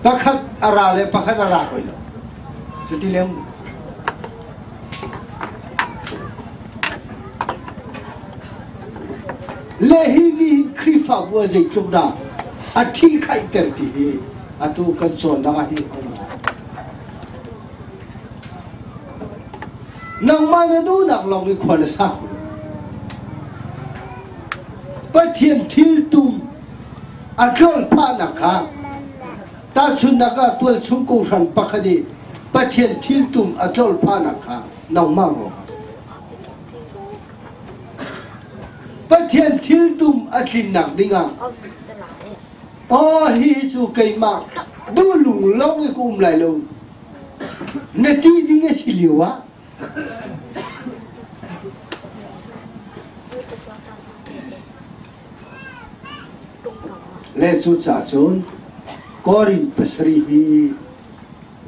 Pakhat a ra le pakhat a ra hoi lo. Cuti leng. Le hi ni hin Khrihfabu a zeitluk dah a ṭhihkhaihter ti hi atu kan cawnnak ah hin a um. Nangmah na duhnak lawng i khua na sak. Pathian thil tum a tlol phahnak kha tahchunhnak ah tualchung kawhhran pakhat i Pathian thil tum a tlol phahnak kha nangmah ruangah. Pathian thil tum a tlinnak dingah aw hi cu keimah duhlung lawng i ka um lai lo na ti ding a si lio ah le cu ca cun Korin pasarih hi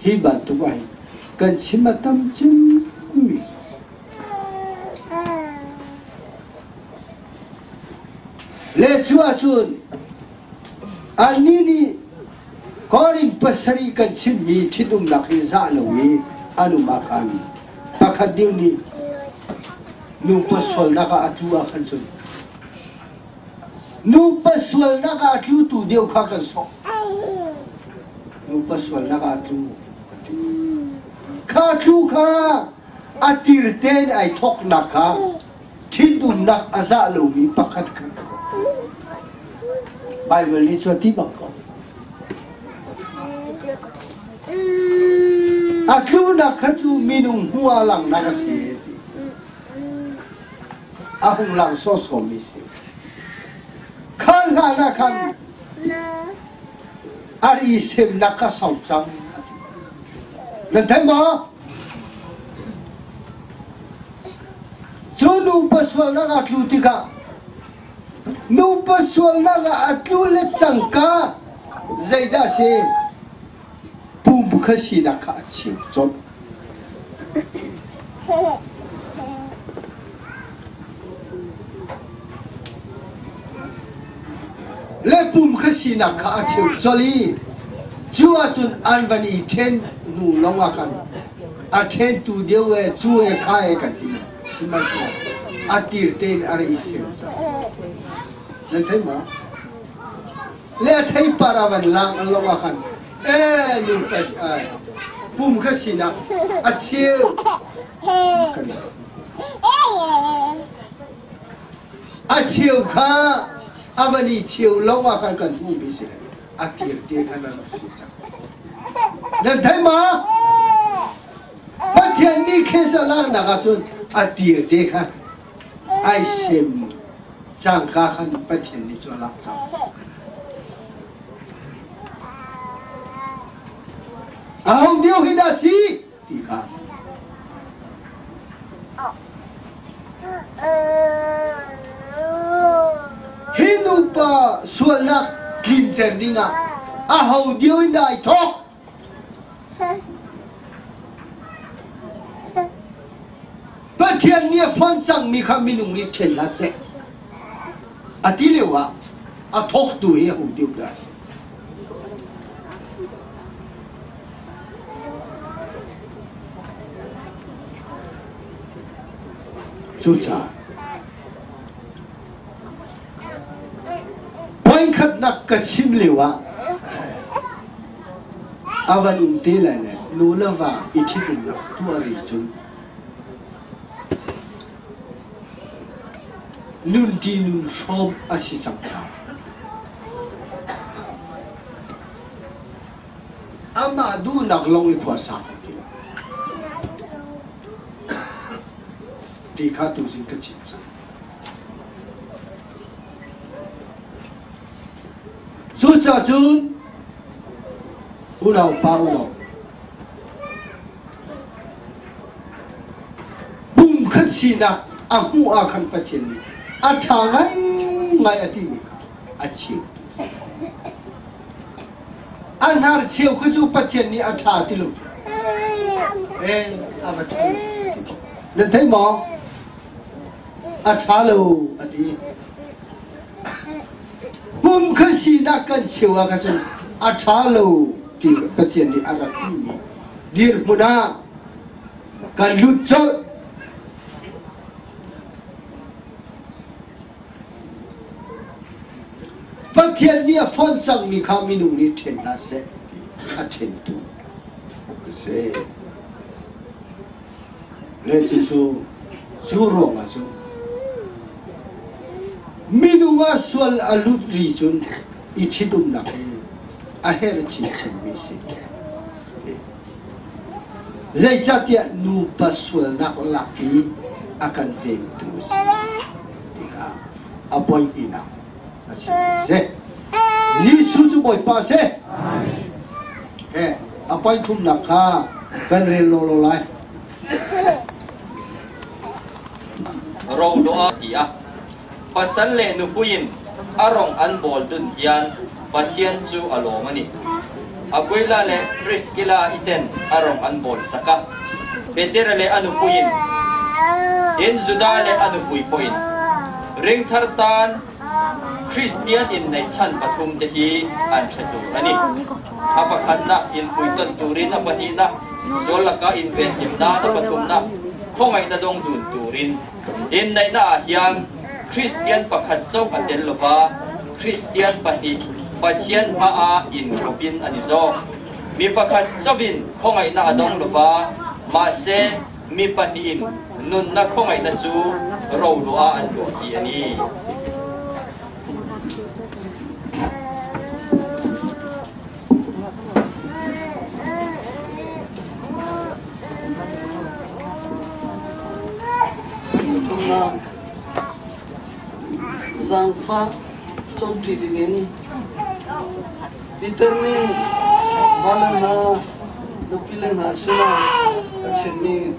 hi bantuk ah hin kan chim a tam cimmi. Le cu ahcun annih nih Korin pasarih kan chimmi ṭhitumnak hi zah lo i an um ah khan pakhat deuh nih nupa sualnak ah a tlu ah khan cun nupa sualnak ah a tlutu deuh kha kan sawh. Nupa sualnak ah a tlu. Kha tlu kha a tir tein ai thawknak kha ṭhitumnak a zah lomi pakhat kha Baibal nih cun a ti bak ko. A tlunak kha cu minung hmu ah langhnak a si. A hung lang sawsawmi si. Kha hlan ah khan a ri semnak kha sau cang. Nan thei maw? Cu nupa sualnak a tlu tikah nupa sualnak ah a tlu le cangka zeidah a si? Pum kha sinak kha a chim colh. Le pum kha sinak kha a cheu colh i cu ahcun an van i ṭhen hnu lawng ah khan a ṭhentu deuh e cu e kha e kan ti. Sihmanhsehlaw a tir tein a rak i sem cang. Nan thei maw? Le a theipar a van lang an lawng ah khan e nu pum kha sinak a cheu kan a cheu kha a van i cheu lo ah khan kan hmuhmi si a tir te khan a rak si cang. Nan thei maw? Pathian nih khes a laknak ahcun a tir te kha ai sem cangka khan Pathian nih cu a lak cang. Aho deuh hi dah si ti kha. Hi nupa sualnak tlinter dingah aho deuh in dah ai thawk? Pathian nih a fonh cangmi kha minung nih ṭhen hlah seh. A ti lio ah a thawktu hi a hung tiu lai. Cucaah Voikhatnak ka chim lio ah a van um te lai le nu le va i ṭhitumnak tuah rih cun nunṭi nun hrawm a si cang caah amah duhnak lawng i khua sa kho ti lo. Ti kha tuzing ka chim cang. Cucaah cun unaupa unau pumkhat sinak a hmuh ah khan Pathian nih a ṭha ngaingai a timi kha a chim. A hnar cheu kha cu Pathian nih a ṭha ti lo. Eh, a va ṭha. Nan thei maw? A ṭha lo a ti. Pum kha sinak kan cheu ah kha cun a ṭha lo. ti Pathian nih a rak timi dirhmun ah kan lut colh. Pathian nih a fonh cangmi kha minung nih ṭhen hna seh ti a ṭhentu a si. Le cucu cu ruangah cun minung ah sual a lut ri cun i ṭhitumnak hi a herh chinchinmi si. Zeicahtiah nupa sualnak lak i a kan vengtu a si tikah a poipinak a chim a si. Jesuh cu Bawipa a si. He a poi thumnak kha kan rel lawlaw lai. Ro a ti a. Pasal le nupui in a rong an bawl dun hian Pathian cu a lawm a ni. Aquila le Priscilla iten a rong an bawl sak a. Peter le a nupui in, tin Judah le a nupui pawh in ringthar tan Kristian in neihchan pathum te hi an ṭha tur a ni. A pakhatnak in puiton turin, a pahnihnak sual lakah in venhim nan, a pathumnak khawngaihna dong dun turin. Inneihnak ah hian Kristian pakhat cawk a tel lova Kristian pahnih Pathian hmaah in kop in an i zawk. Mi pakhat cawin khawngaihnak a dong lova mahse mi pahnih in nunnak khawngaihnak cu roluah ah an tuah ti a ni. Thumnak zaangfah cawmṭi dingin Peter nih vale hna nupile hna sinah a chimmi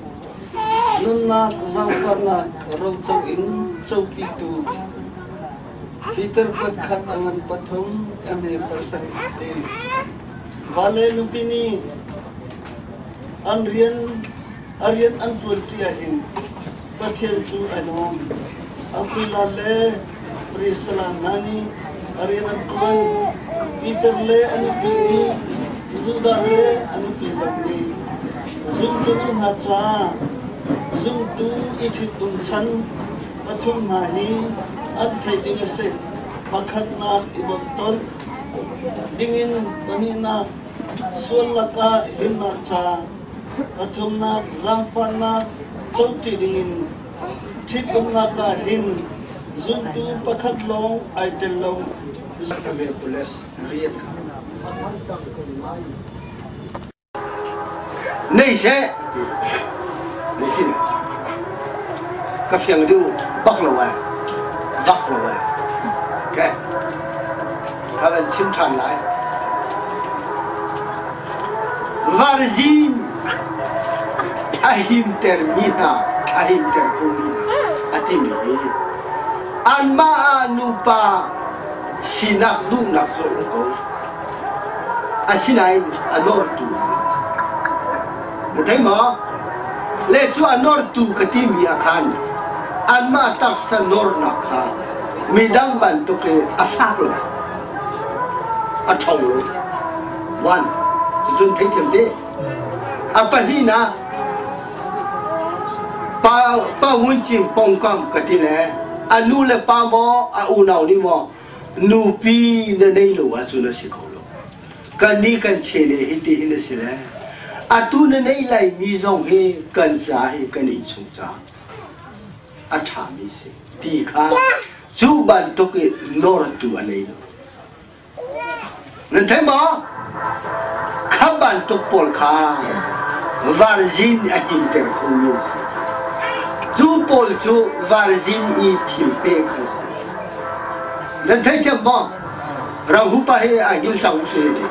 nunnak zaangfahnak roco in copitu Peter kuatkhat a ngan pathum a pasarih a ti. Vale nupi nih an rian a rian an ṭuanṭi ahhin Pathian cu a lawm. Aquila le Priscilla hna nih a rian an ṭuan. Peter le a nupi nih Judah le a nupi zong nih zumtu hna caah zumtu i ṭhitum chan pathum hna hi an theih ding a si. Pakhatnak i bawmhtonh dingin pahnihnak sual lakah himnak ca, pathumnak zaangfahnak coṭi dingin ṭhitumnak ah hin zumtu pakhat lawng ai tel lo. Nei seh ti si ka fiang deuh bak lo ai bak lo ai okay ka van chim ṭhan lai varzin a himter mi hna a himter khomi hna a timi hi anmah ah nupa sinak duhnak cu a um ko. Asinain a nawrtu na thei maw? Le cu a nawrtu ka timi ah khan anmah taksa nawrnak kha midang bantuk i a fak lo, a ṭhawng lo. One, cucun theithiam te. A pahnihnak, pa pa Ngun pongkam ka ti le a nu le pa maw a unau nih maw nupi na nei lo ahcun a si kho lo. Kannih kan chele hi ti hin a si le atu na nei laimi zong hi kan ca hi kan innchung ca a ṭhami si ti kha cu bantuk i nawrtu a nei lo. Nan thei maw? Kha bantuk pawl kha varzin a himter khomi a si. Cu pawl cu varzin i thil pek an si. Nan theithiam maw? Ramhupa hi a hngil cang si ti.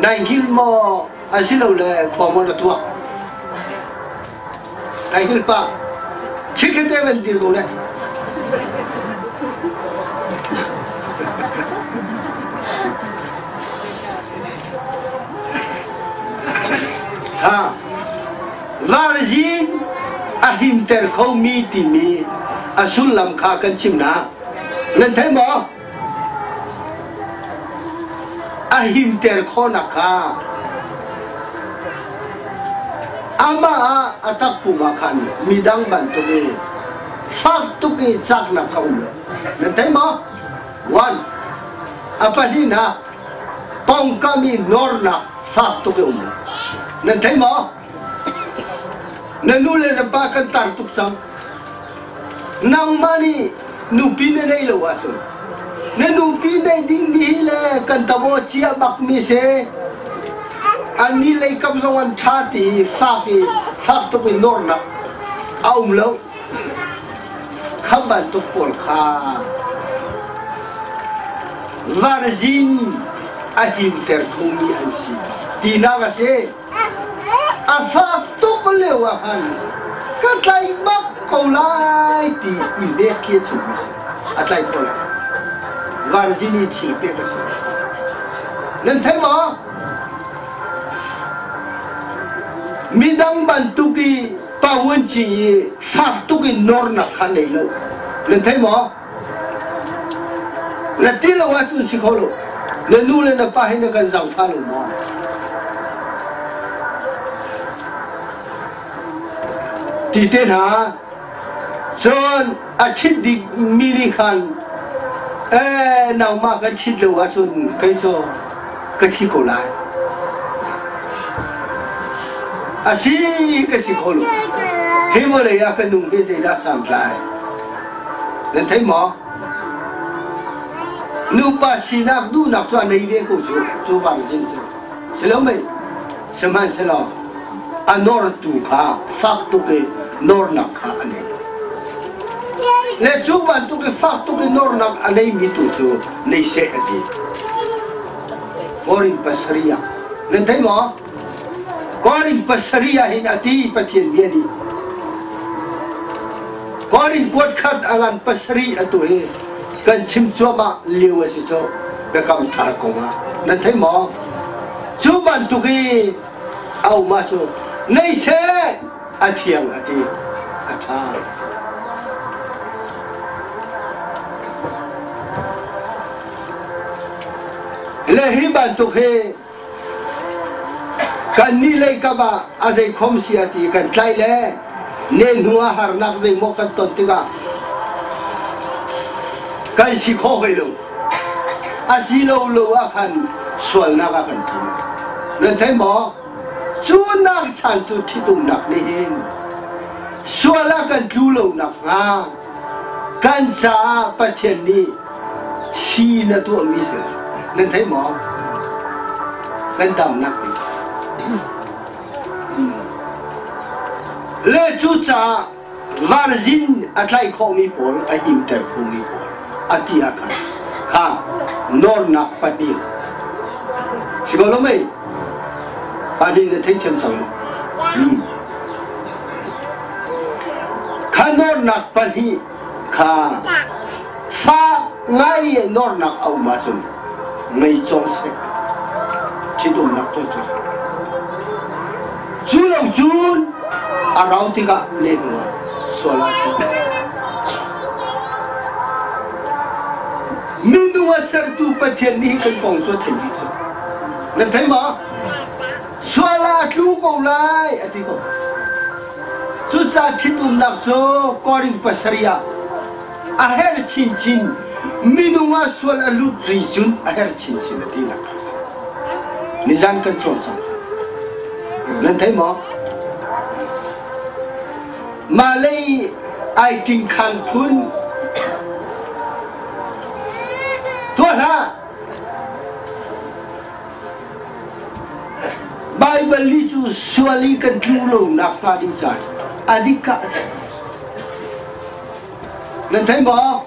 Nai hngil maw asilole khua maw na tuak? Nai hngil pa. Chikkhat te van dir ko le. Ha. Varzin a himter khomi timi a sullam kha kan chim na. Nan thei maw? A himter khawhnak kha amah ah a takpum ah khan midang bantuk i fak tuk i caknak kha um lo. Nan thei maw? One. A pahnihnak, pawngkam i nawrnak fak tuk i um lo. Nan thei maw? Na nu le na pa kan tar tuk cang. Nangmah nih nupi na neih lo ahcun na nupi neih dingmi hi le kan tamaw cia bakmi si. Annih lei kam zong an ṭha ti i fak i fak tuk in nawrnak a um lo. Kha bantuk pawl kha varzin a himter khomi an si tinak a si. A fak tuk lio ah khan ka tlai bak ko lai ti i bek khi a chimmi si. A tlai kho lo. Varzin i thil pek a si. Nan thei maw? Midang bantuk i pawunci i fak tuk in nawrnak kha nei lo. Nan thei maw? Na ti lo ahcun si kho lo. Na nu le na pa hi na kan zaangfah lo maw? Ti te hna cun a ṭhit bik mi nih khan ee nangmah kan ṭhit lo ahcun kei cu ka thi ko lai. A si ka si kho lo. Hi vawlei ah ka nung hi zeidah santlai? Nan thei maw? Nupa sinak duhnak cu a nei ve ko cu, cu vangzin cu. Si lo mei? Sihmanhsehlaw a nawrtu kha fak tuk i nawrnak kha a nei. Le cu bantuk i fak tuk i nawrnak a neimi tu cu nei seh a ti. Korin pasarih ah. Nan thei maw? Korin pasarih ah hin a ti Pathian bia nih. Korin kuat khat a ngan pasarih atu hi kan chim cuahmah lio a si cu biakam thar kong ah. Nan thei maw? Cu bantuk i a um ahcun nei seh a thiang a ti a ṭha. Le hi bantuk hi Kannih lei kam ah a zeikhom si a ti kan tlaih le ne hnu ah harnak zeimaw kan ton tikah kan si khawh hoi lo. A si lo lo ah khan sualnak ah kan tlu. Nan thei maw? Cu nak chan cu ṭhitumnak nih hin sual ah kan tlu lo nakhnga kan caah Pathian nih si na tuahmi si nan thei maw? Kan damnak ding. Le cucaah varzin a tlaih khawhmi pawl a himter khomi pawl a ti ah khan kha nawrnak pahnih si ko lo mei pahnih na theithiam cang lo kha nawrnak pahnih kha Fak ngai nawrnak a um ahcun mei cawng seh. Ṭhitumnak tuah cu. Cu lo cun a rau tikah lehnu ah sual ahcun minung a sertu Pathian nih kan kong cu a theih dih cu. Nan thei maw? Sual ah a tlu ko lai a ti ko. Cucaah ṭhitumnak cu Korin pasarih ah a herh chinchin minung ah sual a lut ri cun a herh chinchin a tinak nizan kan cawn cang nan thei maw mah lei ai ting khan phun tuah hlah Baibal nih cu sual i kan tlu lo nak hnga ding caah a dik ah a chim. Nan thei maw?